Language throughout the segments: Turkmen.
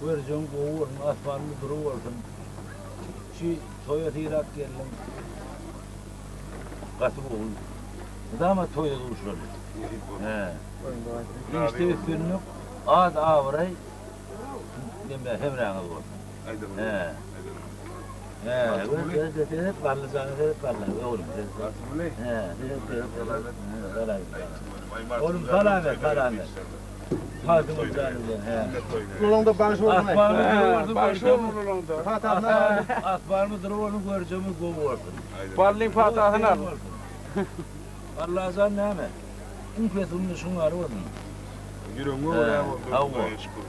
Görjegiň gowy bolsun, asmanyň dury bolsun. Şu toýa sylap geldiň. Gaty gowy. Mydama toýda duşaly. Nesip bolsun. He. Işde üstünlik, at-abraý neme hemraňyz bolsun. Aýdyň. He. He, seret, seret, Bally jana seret, Bally, oglum, seret. Magtymguly. He, seret, seret, seret. Oglum, salam ber, salam ber. Ulaňda bagşy bolsun. Bagşy bolsun ulaňda. Asmanymyz dury bolsun, görjegimiz gowy bolsun. Ballyň patasyny al. Allajan näme? Iň pes günde şuň ýaly bolsun. Ýüregiňe görä boldy. Hudaýa şükür.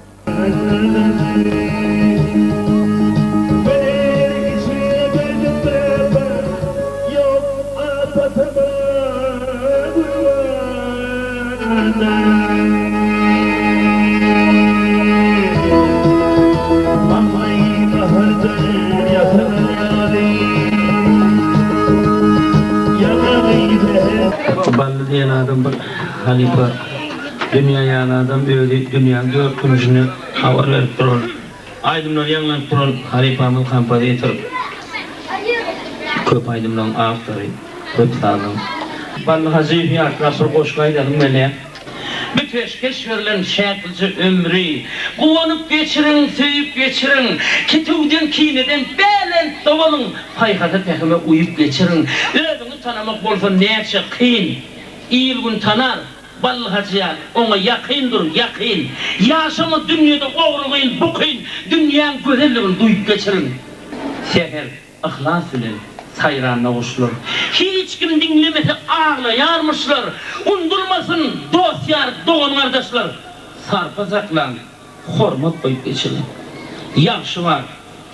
Bally diýen adam bir halypa dünýä ýaly adam özi dünýäň dört künjüne habar berip duran aýdymlary ýaňlanyp duran halypamyz kompozitor köp aýdymlaryň awtory. Köp saglyň. Bally Hajyýewi ýatlap bir goşgy aýdasym gelýär. Bu peşgeş berlen şätlije ömri, Guwanyp geçiriň, söýüp geçiriň. Kitüwden, kineden belentde boluň, Paýhasa-pähime uýup geçiriň. Özüňi tanamak bolsa näçe kyn, Il-gün tanar, Bally Hajy ýaly, oňa ýakyn dur, ýakyn. Ýaşama dünýede ogrygyn, bukyn, Dünýäň gözelligini duýup geçiriň. Säher. Yhlas bilen saýranda guşlar. Hiç kim diňlemese aglaýarmyşlar. Undulmasyn dost-ýar, dogan-gardaşlar. Sarpa saklaň, hormat goýup geçiriň. Ýagşy bar,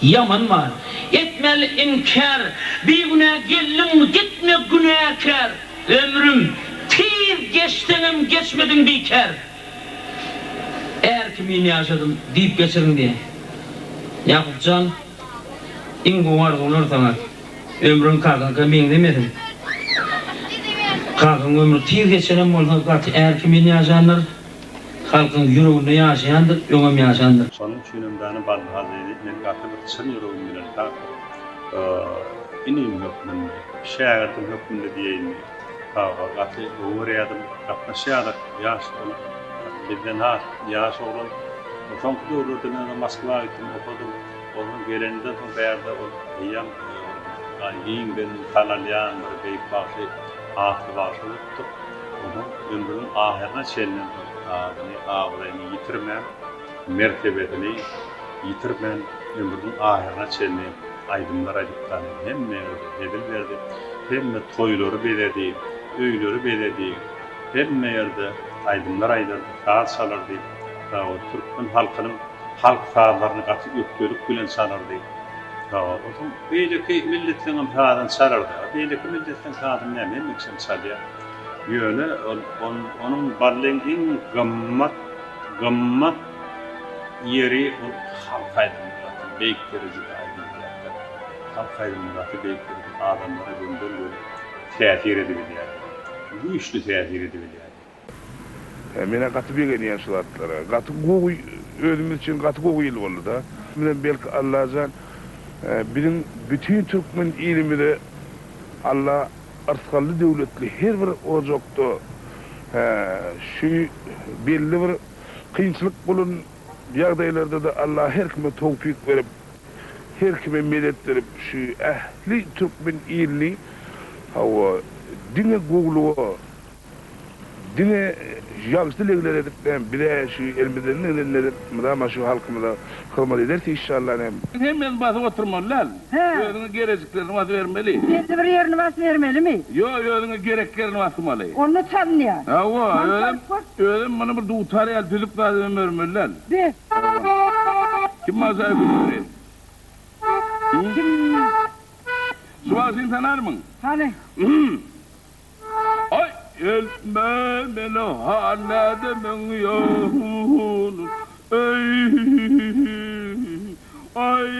ýaman bar, etmäli inkär. Bigünä geldiňmi, gitme günäkär. Ömrüm, tiz geçseňem geçmediň bikär. Är kimin ýaşadym diýip geçiriň diýýär. Ýakup jan, iň gowy arzuwlar saňa. Ömrüň kakaňka meňzemesin. Kakaň ömri tiz geçenem bolsa gaty är kimin ýaşandyr. Halkyň ýüreginde ýaşaýandyr, öňem ýaşandyr. Şonuň üçinem dana Bally Hajyny men gaty bir çyn ýüregim bilen hak inim hökmünde, şägirdim hökmünde diýeýinmi, hawa gaty gowy görýärdim. Gatnaşýardyk. Ýaş ol bizden has ýaş oglan. Soňky döwürlerde men ondan Moskwa gitdim, okadym. Onsoň gelenimden soň bärde ol eýýäm giňden tanalýan bir beýik bagşy, atly bagşy bolupdyr. Onsoň ömrüniň ahyryna çenli adyny, abraýyny ýitirmän, mertebesini ýitirmän ömrüniň ahyryna çenli aýdymlar aýdyp dany hemme ýerde hezil berdi. Hemme toýlary bezedi, öýleri bezedi. Hemme ýerde aýdymlar aýdardy, saz çalardy. Hawa, türkmen halkynyň halk sazlaryny gaty ökdelik bilen çalardy. Hawa, onsoň beýleki milletleňem sazyny çalardy. A beýleki milletleň sazyny näme, hemme kişem çalýar. Ýöne ol onuň Ballyň iň gymmat, gymmat ýeri ol halk aýdymyny gaty beýik derejede aýdyp bilýärdi. Halk aýdymyny gaty beýik derejede adamlara gönden-göni täsir edibilýärdi. Güýçli täsir edibilýärdi. Menä gaty begenýän şu zatlara. Gaty gowy özümiz üçin gaty gowy ýyl boldy-da. Bilen belki Allajan biziň bütin türkmen ilimize Alla yrsgally döwletli her bir ojakda şu belli bir kynçylyk bolan ýagdaýlarda-da Alla her kime towpyk berip her kime medet berip şu ähli türkmen ilini hawa diňe gowluga diňe ýagşy dilegler edip näme bizä şu elimizden gelenini edip mydama şu halkymyza hyzmat ederis işşallah näme. Hemmesini basyp oturmaly däl. Özüňe gerejiklerini basybermeli. Belli bir ýerini basybermelimi? Ýok, özüňe gerek ýerini basmaly. Onda çalynýar. Hawa, özem, özem muny bir dutar ýaly düzüp zat edibem ýörmeli däl. Be. Kim barsa öküzleri. Kim? Şu bagşyny tanarmyň? Hany? Aý, eltme meni hanädemiň ýanyn, eý, aý,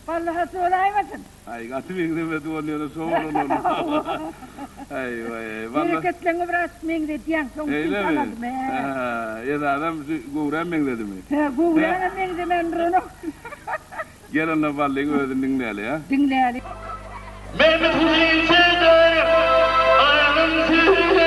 Bally hassa bolaýmasyn? Aý, gaty meňzemedi ol ýöne şo bolan ol. Aý, waý, walla. Hereketleňňi biraz meňzedýäň, şoň üçin tanadym, hä. Hä, esasam şu göwräm meňzedimi? Hä, göwräňem meňzemän duranok. Gel onda Ballyň özüni diňläli, a? Diňläli. Mehmet Hüseýin Serdar aýagyň söýegi.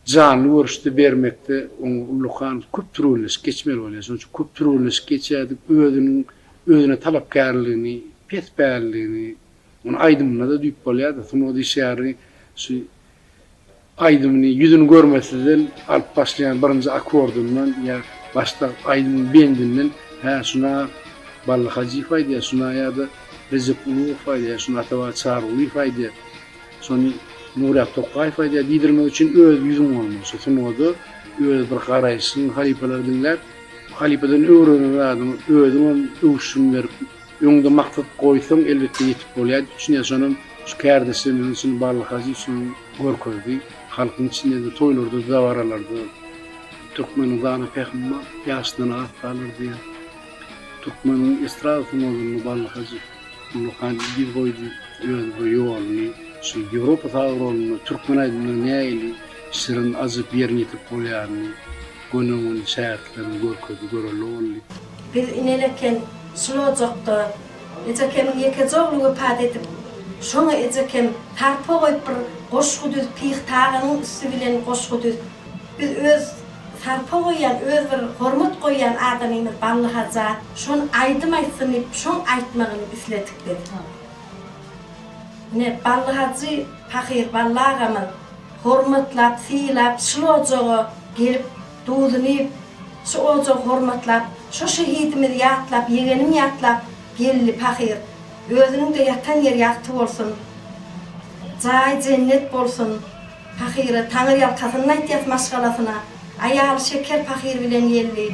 janly görüşde bermekde oňa ullakan köp türgenleşik geçmeli bolýar. Şonuň üçin köp türgenleşik geçýärdik. Özüniň özüne talapkärligini, pespälligini, ony aýdymynda-da duýup bolýardy. Sungat işgäri şu aýdymyny ýüzüni görmesizden alyp başlaýan birinji akkordyndan ýa başda aýdymyň bendinden hä şuna Bally Hajyýew aýdýar, şuna ýa-da Rejep Ulugow aýdýar, şuna Atabaý Çarygulyýew aýdýar, şony Nurýak Tokgaýew aýdýar diýdirmek üçin öz ýüzüň bolmaly. Şu sungada öz bir garaýşyň halypalary diňläp, halypadan öwrenen zadyňy özüňem öwüşgin berip Öňde maksat goýsaň elbetde ýetip bolýar diýip düşünýän şonam şu kärdeşlerimiziň içinde Bally Hajy şony görkezdi. Halkyň içinde-de toýlarda dabaralarda türkmeniň dana pähimi bar ýaşdan az galar diýýär. Türkmeniň estrada sungatynda Bally Hajy ullakan yz goýdy öz bir ýoluny şu Ýewropa saz guralynda türkmen aýdymynyň nähili şirin ajyp ýerine ýetirip bolýanyny göni-göni şägirtlerine görkezdi görelde boldy. Biz inen eken şul ojakda Ejekemiň ýekeje ogly wepat edip, şoňa ejekem sarpa goýup bir goşgy düz Pyhy Taganyň üsti bilen goşgy düz. Biz öz sarpa goýýan, öz bir hormat goýýan adamymyz Bally Haja şony aýdym aýtsyn diýip şoň aýtmagyny isledik biz. Ine Bally Hajy pahyr Bally agamyz hormatlap, sylap şul ojaga gelip duzuny iýip, Şu ojagy hormatlap, şo şehidimizi ýatlap, ýegenim ýatlap geldi pahyr. Özüniň-de ýatan ýeri ýagty bolsun. Jaýy jennet bolsun. Pahyra Taňry ýalkasyn aýtýas maşgalasyna. Aýaly Şeker pahyr bilen geldi.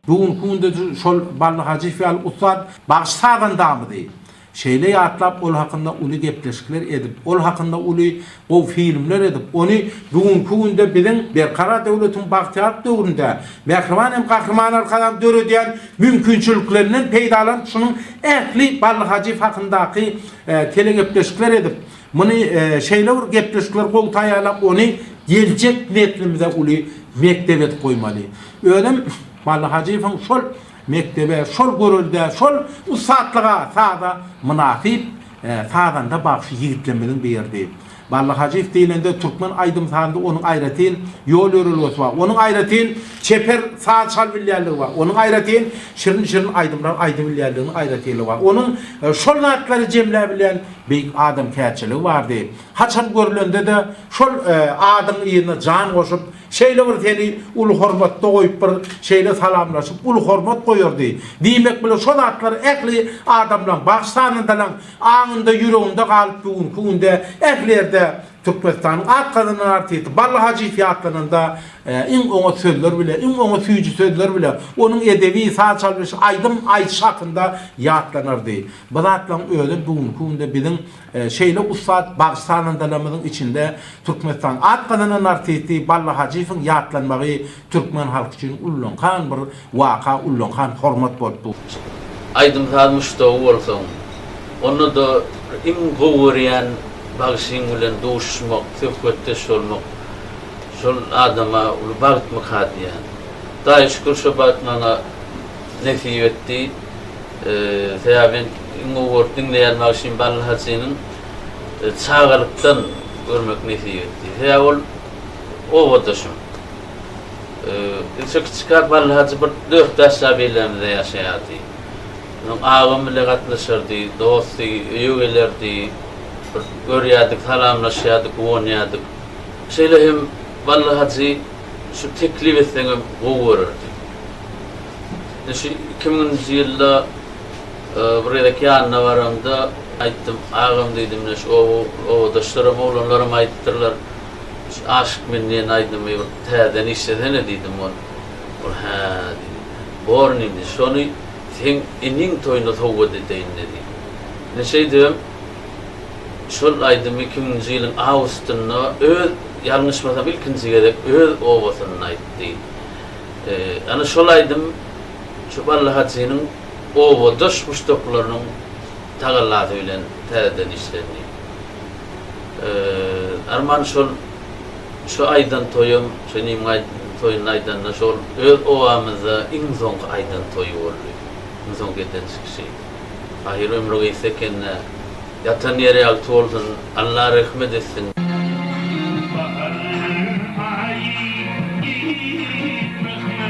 Bu günki günde şol Bally Hajyýew ýaly ussat bagşy-sazandamyzy şeýle ýatlap, ol hakynda uly gepleşikler edip, ol hakynda uly gowy filmler edip, ony bu günki günde biziň Berkarar döwletiň bagtyýarlyk döwründe mähriban hem Gahryman Arkadagymyz döredýän mümkinçiliklerinden peýdalanyp şunuň ähli Bally Hajyýew hakyndaky telegepleşikler edip, muny şeýle bir gepleşikler gowy taýýarlap, ony geljek neslimize uly mekdep edip goýmaly. Özem Bally Hajyýewiň şol mekdebe, şol göreldä, şol ussatlyga, saza mynasyp sazanda bagşy ýigitlerimiziň biridi. Bally Hajyýew diýlende türkmen aýdym-sazynda onuň aýratyn ýol-ýörelgesi bar. Onuň aýratyn çeper saz çalybilýänligi bar. Onuň aýratyn şirin-şirin aýdymlar aýdybilýänliginiň aýratynlygy bar. Onuň şol zatlary jemläbilýän beýik adamkärçiligi bardy. Haçan görlende-de şol adyň yzyna jan goşup. Şeýle bir seni uly hormatda goýup bir şeýle salamlaşyp uly hormat goýardy. Diýmek bilen şo zatlar ähli adamlaň, bagşy-sazandalaň aňynda, ýüreginde galyp bu günki günde ähli ýerde Türkmenistanyň at gazanan artisti Bally Hajyýew ýatlananda iň oňat sözler bile, iň oňat süýji sözler bile onuň edebi, saz çalyşy, aýdym aýdyşy hakynda ýatlanardy. Bu zatlaryň özem bu günki günde biziň şeýle ussat bagşy-sazandalarymyzyň içinde Türkmenistanyň at gazanan artisti Bally Hajyýewiň ýatlanmagy türkmen halky üçin ullakan bir waka, ullakan hormat bolup dur. Aýdym-saz muşdagy bolsaň, onda-da iň gowy görýän bagşyň bilen duşuşmak, söhbetdeş bolmak şol adama uly bagtmyka diýýän. Hudaýa şükür şo bagt maňa nesip etdi. Sebäbi men iň gowy görüp diňleýän bagşym Bally Hajynyň çagalykdan görmek nesip etdi. Sebäbi ol obadaşym. Biz şo kiçikäk Bally Hajy bir dört-bäş jaý beýlämizde ýaşaýardy. Onuň agam bile gatnaşardy, dosty, öýe gelerdi. Bir görýärdik, salamlaşýardyk, guwanýardyk. Şeýle hem Bally Hajy şu teklip etseňem gowy görerdi. Indi şu iki müňünji ýylda bir gezek ýanyna baramda aýtdym, Agam diýdim, ine şu oba obadaşlaram, oglanlaram aýdypdyrlar, şu Aşyk men diýen aýdymy bir täzeden işlesene diýdim. Ol, ol hä diýdi. Borun indi, şony seň iniň toýuna sowgat edeýin diýdi. Ine şeýdibem şol aýdymy iki müňünji ýylyň awgustynda öz, ýalňyşmasam ilkinji gezek öz obasynda aýtdy. Ana şol aýdym şu Bally Hajynyň obadaş muşdaklarynyň tagallasy bilen täzeden işlendi. Arman şol şu aýdan toýum, şu inimiň toýunda aýdanda şol öz obamyzda iň soňky aýdan toýy boldy. Iň soňky eden çykyşy. Ahyr ömri gysga eken-dä. Ýatan ýeri ýagty bolsun, Alla rehmet etsin. Bahar aýy myhman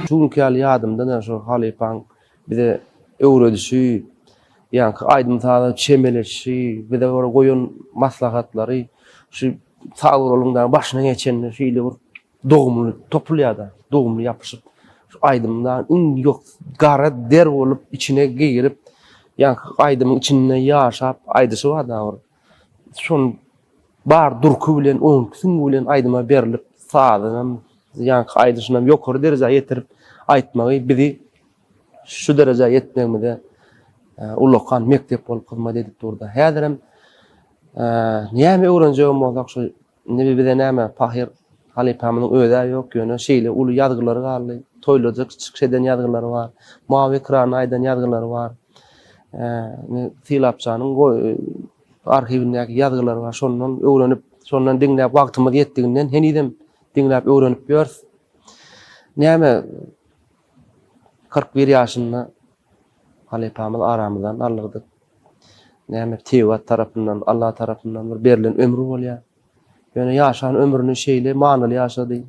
Şu günki ýaly ýadymda-da şo halypaň bize öwredişi, ýaňky aýdym-saza çemeleşişi, bize bir goýan maslahatlary şu saz guralyň dagy başyna geçende şeýle bir Dogumly topulýar-da, dogumly ýapyşyp, şu aýdymda iň ýok gara der bolup içine girip, ýaňky aýdymyň içinde ýaşap aýdyşy bar-da bir. Şony bar durky bilen, onki süňňi bilen aýdyma berlip, sazynam, ýaňky aýdyşynam ýokary derejä ýetirip aýtmagy bizi şu derejä ýetmegimize ullakan mekdep bolup hyzmat edip dur-da. Häzirem näme öwrenjegem bolsak şu Indi bize näme, pahyr halypamyzyň öz-ä ýok, ýöne şeýle uly ýazgylary galdy. Toýlarda çykyş eden ýazgylary bar. Mawy ekranda aýdan ýazgylary bar. Indi Sylapjanyň arhiwindäki ýazgylary bar. Şondan öwrenip, şondan diňläp wagtymyz ýetdiginden henizem diňläp öwrenip ýörüs. Näme, 41 ýaşynda halypamyz aramyzdan alyrdyk. Näme tebigat tarapyndan, Allah tarapyndan bir berlen ömür bolýar. Ýöne ýaşan ömrüni şeýle manyly ýaşady.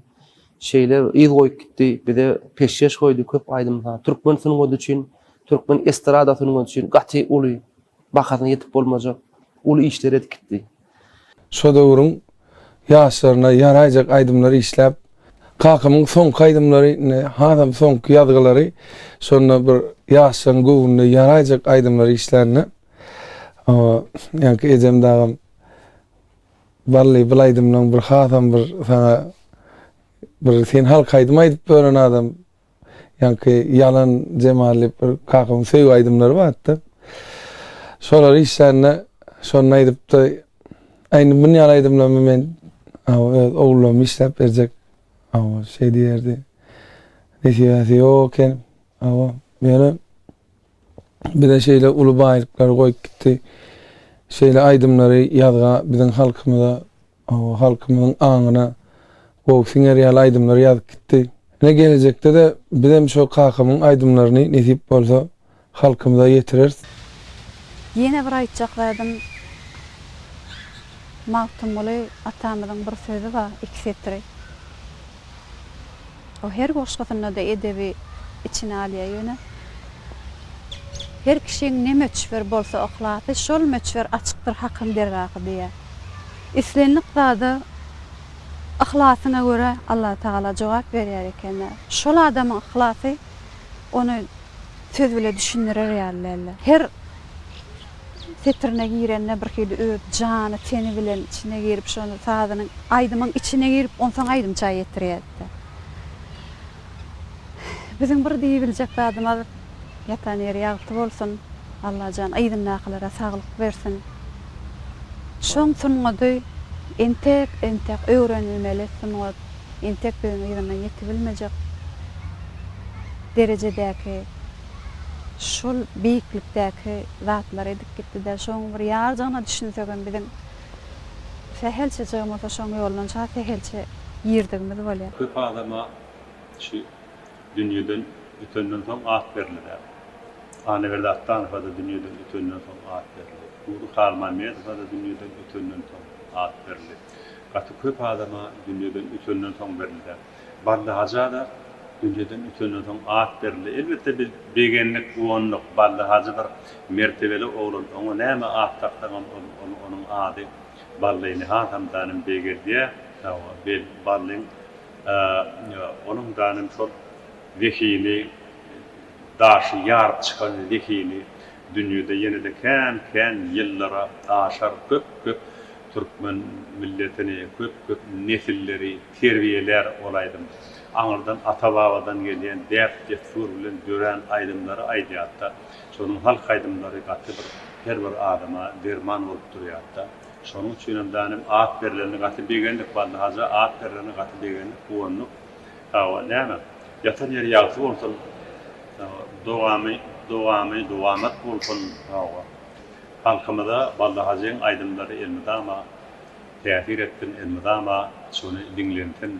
Şeýle yz goýup gitdi, bize peşgeş goýdy köp aýdym-saz. Türkmen sungaty üçin, türkmen estrada sungaty üçin gaty uly, bahasyna ýetip bolmajak uly işler edip gitdi. Şo döwrüň ýaşlaryna ýaraýjak aýdymlary işläp, kakamyň soňky aýdymlary, indi hasam soňky ýazgylary şonda bir ýaşlaryň göwnüne ýaraýjak aýdymlary işlände, ýaňky ejem dagam Bally bul aýdymlaň bir hasam bir saňa bir sen halk aýdym aýdyp ýören adam, Ýaňky Ýalan Jemal diýip bir kakamyň söýgi aýdymlary bardy. Şolary işlände şonda aýdypdy. Aý indi muny ýaly aýdymlarymy men öz ogullaryma işläp berjek. Hawa, şeý diýerdi. Nesibäsi ýok eken. Hawa, ýöne bize şeýle uly baýlyklary goýup gitdi. Şeýle aýdymlary ýazga biziň halkymyza, halkymyzyň aňyna gowy siňer ýaly aýdymlary ýazyp gitdi. Ine gelejekde-de bizem şo kakamyň aýdymlaryny nesip bolsa halkymyza ýetireris. Ýene bir aýtjak zadym Magtymguly atamyzyň bir sözi bar, iki setiri. O her goşgusynda-da edebi içine alýar ýöne Her kişiň ne möçber bolsa yhlasy, şol möçber açykdyr Hakyň dergahy diýýär. Islendik zada yhlasyňa görä Allatagala jogap berýär ekeni. Şol adamyň yhlasy ony söz bile düşündirer ýaly däldi. Her setirine girende birhili öz jany, teni bilen içine girip şony sazynyň, aýdymyň içine girip onsoň aýdymça ýetirýärdi. Biziň bir diýibiljek zadymyz ýatan ýeri ýagty bolsun, Allajan yzyndakylara saglyk bersin. Şoň sungaty entek entek öwrenilmeli sungat, entek biziň yzyndan ýetibilmejek derejedäki şol beýiklikdäki zatlary edip gitdi-de, şoň bir ýarjygyna düşünsegem biziň sähelçejigem bolsa şoň ýolundan şa sähelçe girdigimiz bolýar. Köp adama şu dünýeden ötenden soň at berilýär. Annaberdi Atdanowa-da dünýeden ötenden soň at berildi. Nury Halmämmedowa-da dünýeden ötenden soň at berildi. Gaty köp adama dünýeden ötenden soň berilýär. Bally Haja-da dünýeden ötenden soň at berildi. Elbetde biz begendik, guwandyk. Bally Hajy bir mertebeli oglan. Oňa näme at daksaňam ol onuň ady Ballyny hasam danym beýgeldýär. Hawa, Ballyň onuň danym şol zehini, daşy ýaryp çykan zehini dünýede ýene-de kän-kän ýyllara aşar, köp-köp Türkmen milletini köp-köp nesilleri terbiýelär ol aýdym. Aňyrdan ata-babadan gelýän däp-dessur bilen dörän aýdymlary aýdýarda. Şonuň halk aýdymlary gaty bir her bir adama derman bolup durýarda. Şonuň üçinem danym at berlenine gaty begendik Bally haja at berlenine gaty begendik guwandyk. Hawa näme ýatan ýeri ýagty bolsun dowamy dowamy dowamat bolsun hawa. Halkymyza Bally Hajyň aýdymlary elmydama täsir etsin, elmydama şony diňlensin,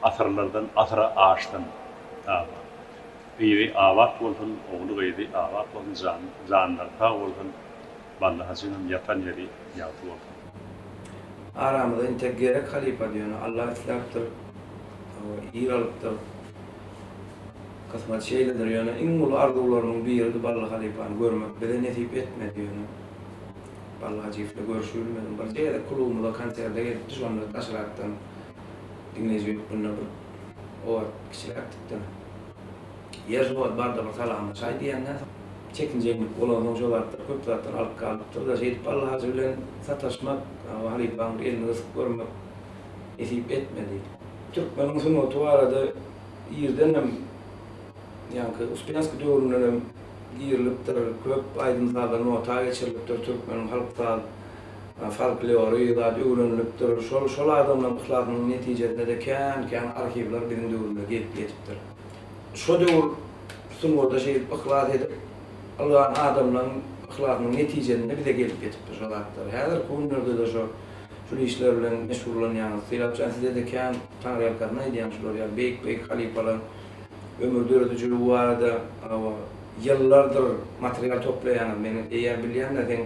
asyrlardan asyra aşsyn. Abat. Yzy abat bolsun, ogly gyzy abat bolsun, jan janlary sag bolsun, Bally Hajyňam ýatan ýeri ýagty bolsun. Aramyza intek gerek halypady ýöne Allah isläpdir ir alypdyr. Kysmat şeýledir ýöne iň uly arzuwlarymyň biridi Bally halypany görmek bize nesip etmedi ýöne Bally Hajyýew ile görüşibilmedim birje gezek klubymyza konserde gelipdi şonda daşrakdan diňleýji hökmünde bir o wagt kiçiräkdikde ýer şu wagt barda bir salamlaşaý diýende çekinjeňlik bolansoň şo zatlar köp zatdan alyp galypdyrda şeýdip Bally Hajy bilen sataşmak halypaň bir elini gysyp görmek nesip etmedi. Türkmeniň sungaty barada irdenem, ýaňky Uspenskiý döwründenem girilipdir, köp aýdym-sazlar nota geçirilipdir, türkmeniň halk saz folklory zat öwrenilipdir. Şol şol adamlaryň yhlasynyň netijesinde-de kän-kän arhiwler biziň döwrümize gelip ýetipdir. Şo döwür sungata şeýdip yhlas edip ylgan adamlaryň yhlasynyň netijesinde bize gelip ýetipdir şo zatlar. Häzirki günlerde-de şo şul işler bilen meşgullanýaňyz. Sylapjan size-de kän Taňryýalkasyn aýdýan şular ýaly beýik-beýik halypalaryň ömür döredijiligi barada hawa ýyllardyr material toplaýaňyz. Men eýýäm bilýän-de seň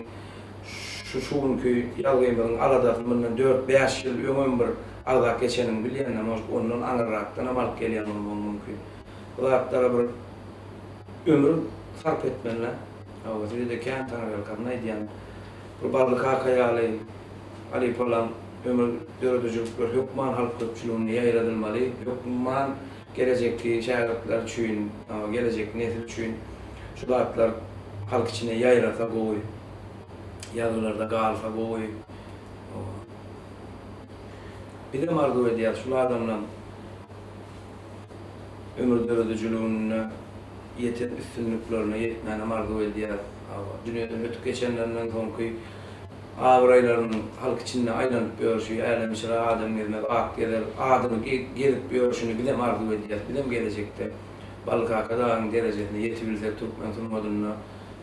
şu şu günki ýazgymyzyň aladasyny mundan dört-bäş ýyl öňem bir agzap geçeniňi bilýän-de, может ondan aňyrrakdanam alyp gelýän bolmagyň mümkin. Bu zatlara bir ömür sarp etmeli-dä. Hawa size-de kän Taňryýalkasyn aýdýan. Bir Bally kaka ýaly halypalaň ömür döredijilikleri hökman halk köpçüliginde ýaýradylmaly, hökman gelejekki şägirtler üçin, gelejekki nesil üçin şu zatlar halk içinde ýaýrasa gowy, ýazgylarda galsa gowy. Bizem arzuw edýäris şul adamlaň ömür döredijiliginde ýeten üstünliklerine ýetmänem arzuw edýäris. Dünýeden ötüp geçenlerinden soňky abraýlarynyň halk içinde aýlanyp ýörşi, älemşire adam gezmez, at gezer, adyny gezip ýörşüni bizem arzuw edýäris. Bizem gelejekde Bally kaka dagyň derejesine ýetibilsek türkmen sungatynda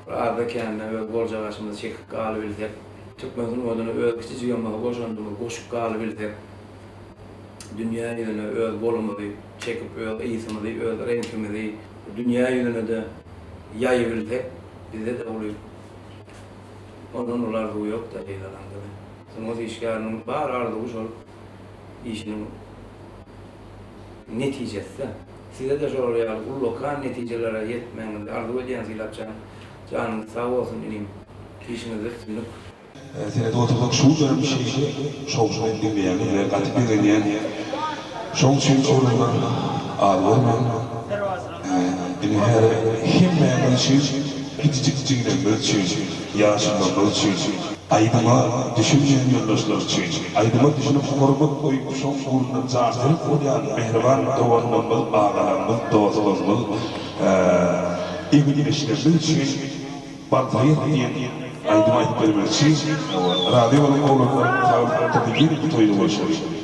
bir azda-kände öz boljak aşymyzy çekip galybilsek. Türkmen sungatyna öz kiçijigem bolsa goşandymyzy goşup galybilsek, dünýä ýüzüne öz golumyzy çekip, öz ysymyzy, öz reňkimizi dünýä ýüzüne-de ýaýybilsek, bizde-de uly, ondan uly arzuw ýok-da şeýle alanda-da. Sungat işgäriniň bar arzuwy şol işiniň netijesi-de. Size-de şolar ýaly ullakan netijelere ýetmegiňizi arzuw edýän Sylap jan. Janyňyz sag bolsun inim. Işiňizde üstünlik. Seredip otursak şu günlerem şeýle şowhun edip diňleýäňiz we gaty begenýän. Şoň üçin oglanlar az görmäň. Ine häzir hemmäňiz üçin kiçijik jigilerimiz üçin, ýaşulularymyz üçin, aýdyma düşünmeýän ýoldaşlar üçin, aýdyma düşünip hormat goýup şoň ugrunda janserek bolýan mähriban doganlarymyz, agalarymyz, dostlarymyz, Egindeşlerimiz üçin Balsaýat diýen aýdym aýdyp bermekçi. Razy boluň oglanlar saglyk oturdy ýene toýda görşeli.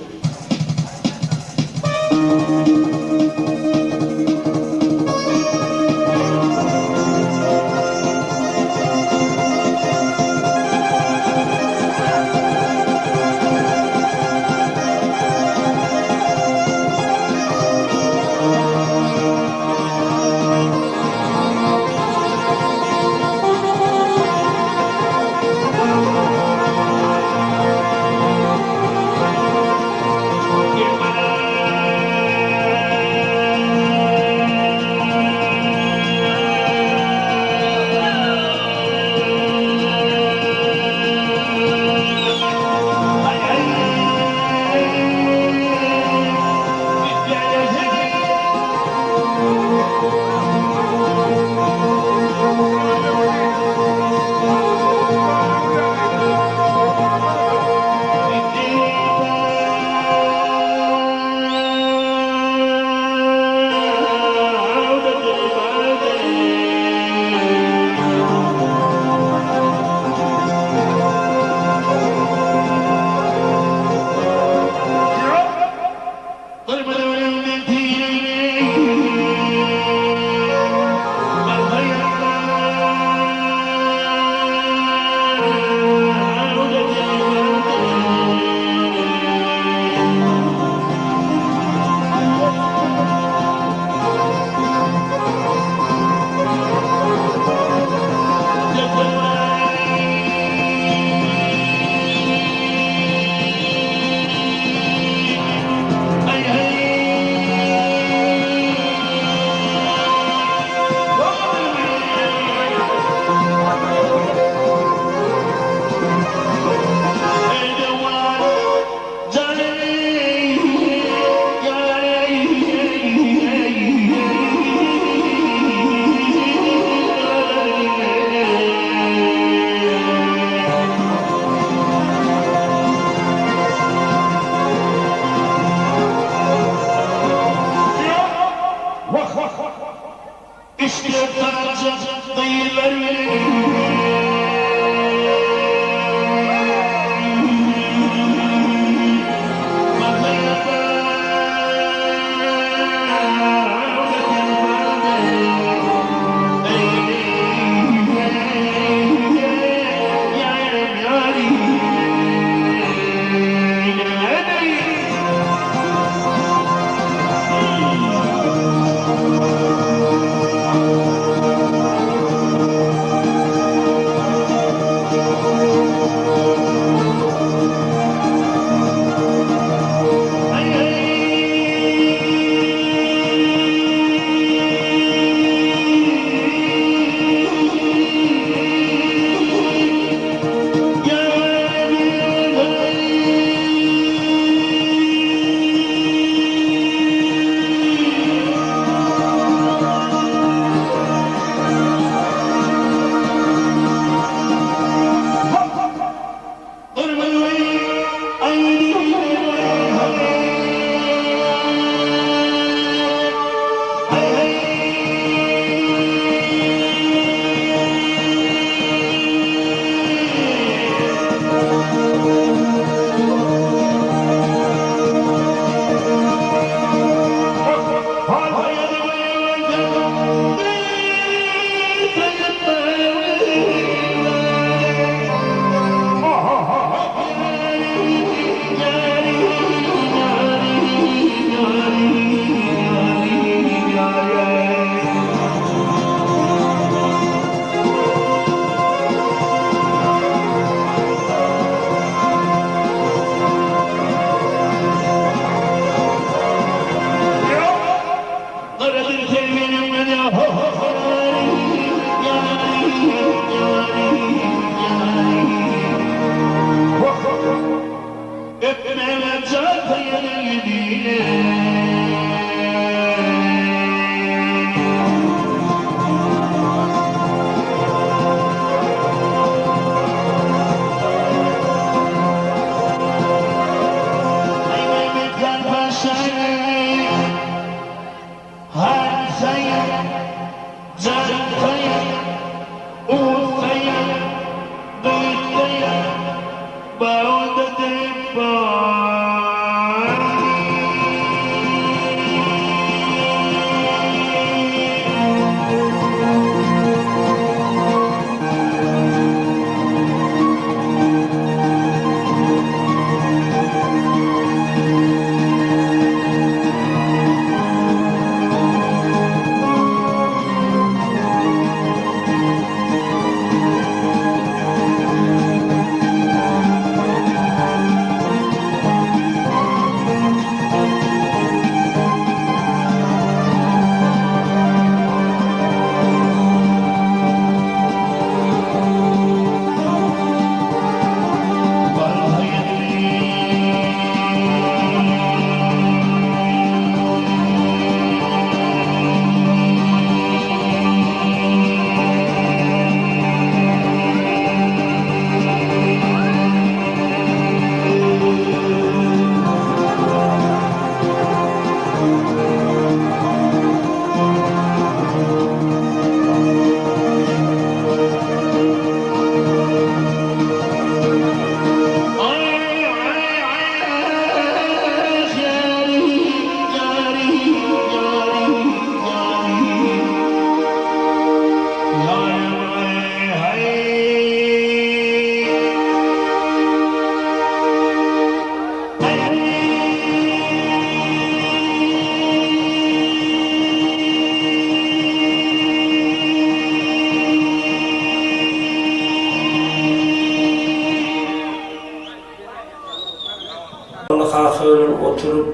Bally kaka bilen oturyp,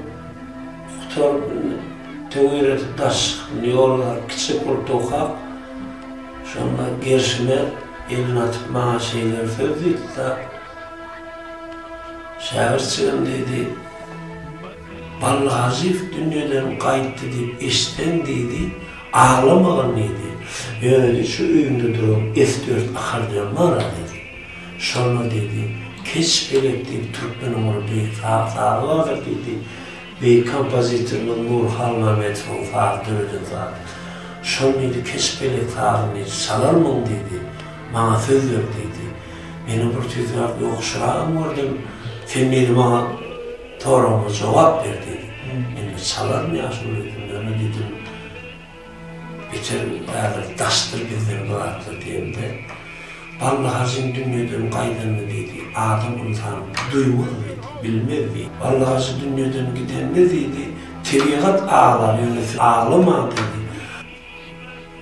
gutaryp indi töwerekde daş çykyp ýola salyp gitjek bolup durkak, şonda gerşime elini atyp maňa şeýle bir söz diýdi-de, Şägirtjigim diýdi, Bally Hajyýew dünýeden gaýtdy diýip eşitseň diýdi, aglamagyn diýdi. Ýöne diýdi, şu öýüňde duran S-dört akkordeon bar-a diýdi. Şonda diýdi, Keç pelek diýip türkmeniň bir beýik saz sazy bardyr diýdi. Beýik kompozitorymyz Nury Halmämmedowyň sazy döreden sazy. Şol diýdi, Keç pelek sazyny diýdi, çalarmyň diýdi. Maňa söz ber diýdi. Menem bir tüýsüräk ýokuşyragam gördüm. Sen diýdi maňa soragyma jogap ber diýdi. Men-de çalaryn ýaşuly diýdim. Ýöne diýdim, Beter häzir daşdyr bizden bu zatlar diýemde, Bally hajyň dünýeden gaýdanyny diýdi, adam ynsan duýmaz diýdi, bilmez diýdi. Bally hajy dünýeden gidende diýdi, tebigat aglar, ýöne siz aglamaň diýdi.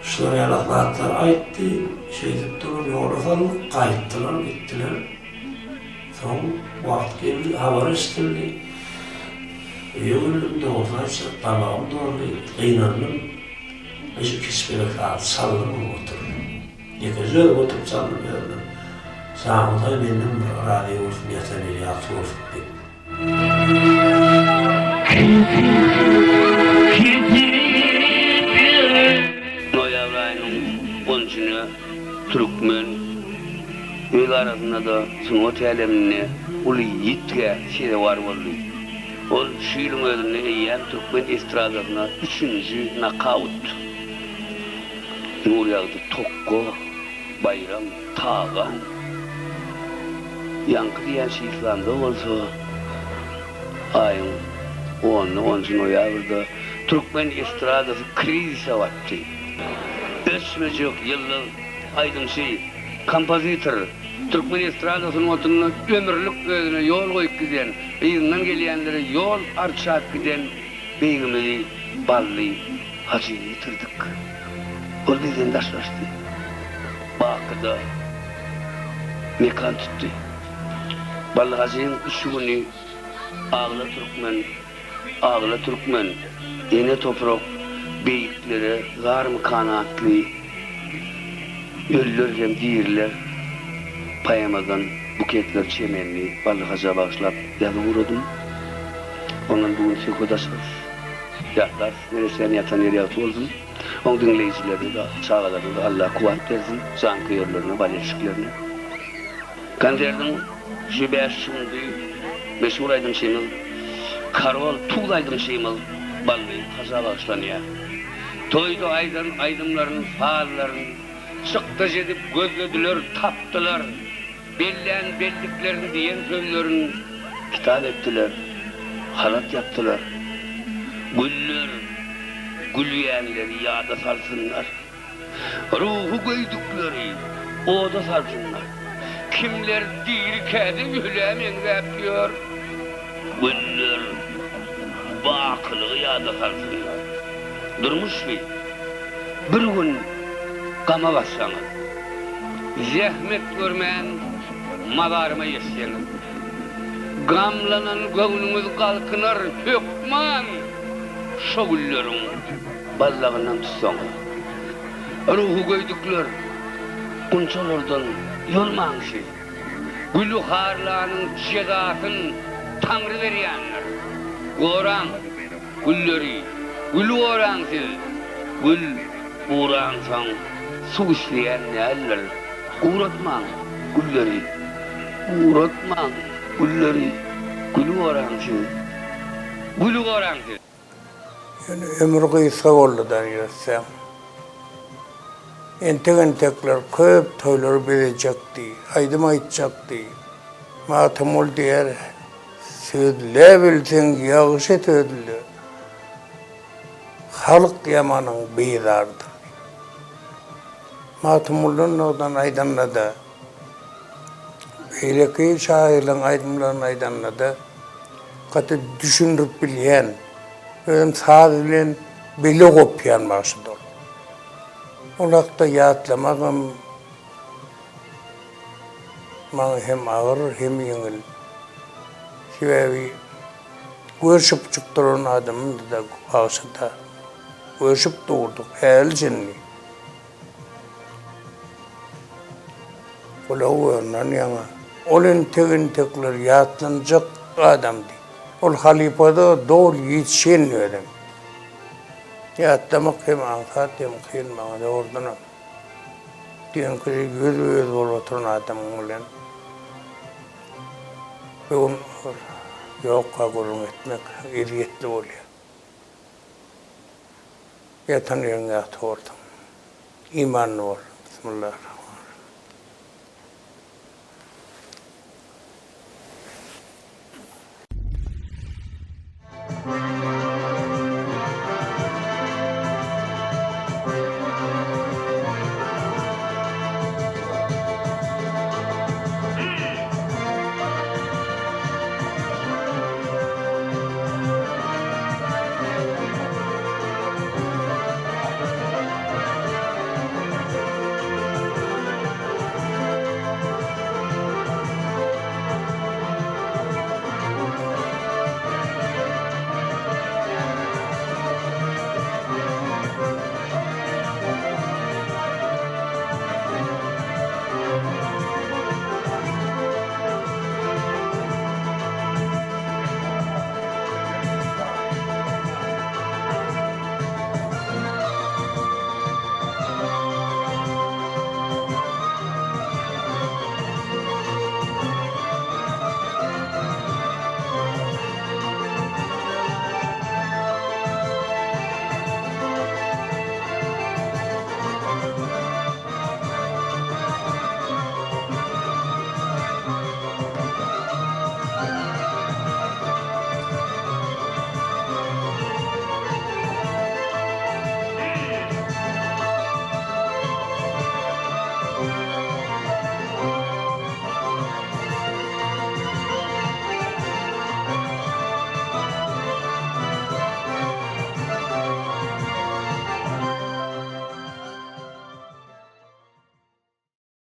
Şular ýalak zatlar aýtdy, şeýdip durup ýola saldyk, gaýtdylar, gitdiler. Soň wagt geldi, habar eşidildi. Öýe geldim, dogrusyny aýtsak, damagym doldy, gynandym. Men şu keçpelek sazy çaldym hem oturdym. Ýekeje özüm oturyp çaldym özümem. Jan Hudaý menden bir razy bolsun, ýatan ýeri ýagty bolsun diýip. Noýabr aýynyň onunjyna türkmen öz arasynda-da sungat äleminde uly ýitgä sezewar boldy. Ol şu ýylyň özünde eýýäm türkmen estradasyna üçünji nokaut Nurýagdy Tokga, Baýram Tagan, ýaňky diýýän şislamda bolsa aýyň ony, onunjy noýabrda türkmen estradasy krizise batdy. Öçmejek ýyldyz aýdymçy, kompozitor, türkmen estrada sungatynda ömürlik özüne ýol goýup giden, yzyndan gelýänlere ýol arçap giden beýigimizi Bally Hajyny ýitirdik. Ol bizden daşlaşdy. Bakyda mekan tutdy. Bally Hajyň üç güni Agla türkmen, agla türkmen, ene toprak beýiklere zarmykan atly Ölüler hem diriler poemadan buketler çemenini Bally Haja bagyşlap ýazyp ugradym. Ondan bu gün söhbet açarys. Ýatlarys. Neressäniň ýatan ýeri ýagty bolsun. Oň diňleýjilerine-de, çagalaryna-da Alla kuwwat bersin, janköýerlerine, bolelşiklerine. Konsertiň şu bäş şundy meşhur aýdymçymyz, Karol Tuz aýdymçymyz Bally Haja bagyşlanýar. Toýda aýdan aýdymlaryn, sazlaryn çykdajy edip gözlediler, tapdylar. Bellän belliklerin, diýen sözlerin kitap etdiler, halat ýapdylar. Güller gülýänleri ýada salsynlar. Ruhy göýdükleri oda salsynlar. Kimler dirikä-de ölä meňzäp ýör. Güller bakylygy ýada salsynlar. Durmuş bi. Bir gün gama batsaňyz. Zähmet görmän mazaryma ýetseňiz. Gamlanan göwnüňiz galkynar hökman şo gülleriň baldagyndan tutsaňyz. Ruhy göýdükler gunçalardan ýolmaň siz. Güli harlanyň jezasyn Taňry berýändir. Goraň gülleri, güli goraň siz. Gül guransoň suw isleýän däldir. Guratmaň gülleri, guratmaň gülleri, güli goraň siz. Güli goraň siz. Ýöne ömri gysga boldy-da ýörtseň. Entek-entekler köp toýlary bezejekdi, aýdym aýtjakdy. Magtymguly diýer, Sözläbilseň ýagşy sözle, halk ýamanyň bizardyr. Magtymgulydan nogdan aýdanda-da, beýleki şahyrlaryň aýdymlaryny aýdanda-da gaty düşündirip bilýän, özem saz bilen bile gopýan bagşydy ol. Ol hakda ýatlamagam maňa hem agyr, hem ýeňil. Sebäbi görşüpjik duran adamymdy-da bagşy-da. Görşüp durduk häli çenli. Gulagy göründen ýaňa. Ol entek-entekler ýatlanjak adamdy. Ol halypada doly ýetişendi özem. Ýatlamak hem aňsat hem kyn maňa dogrudanam. Düýnki ýüzbe-ýüz bolup oturan adamyň bilen bu gün ýokka gürrüň etmek ezýetli bolýar. Ýatan ýeriň ýagty bolsun. Imanly bol. Bismillah.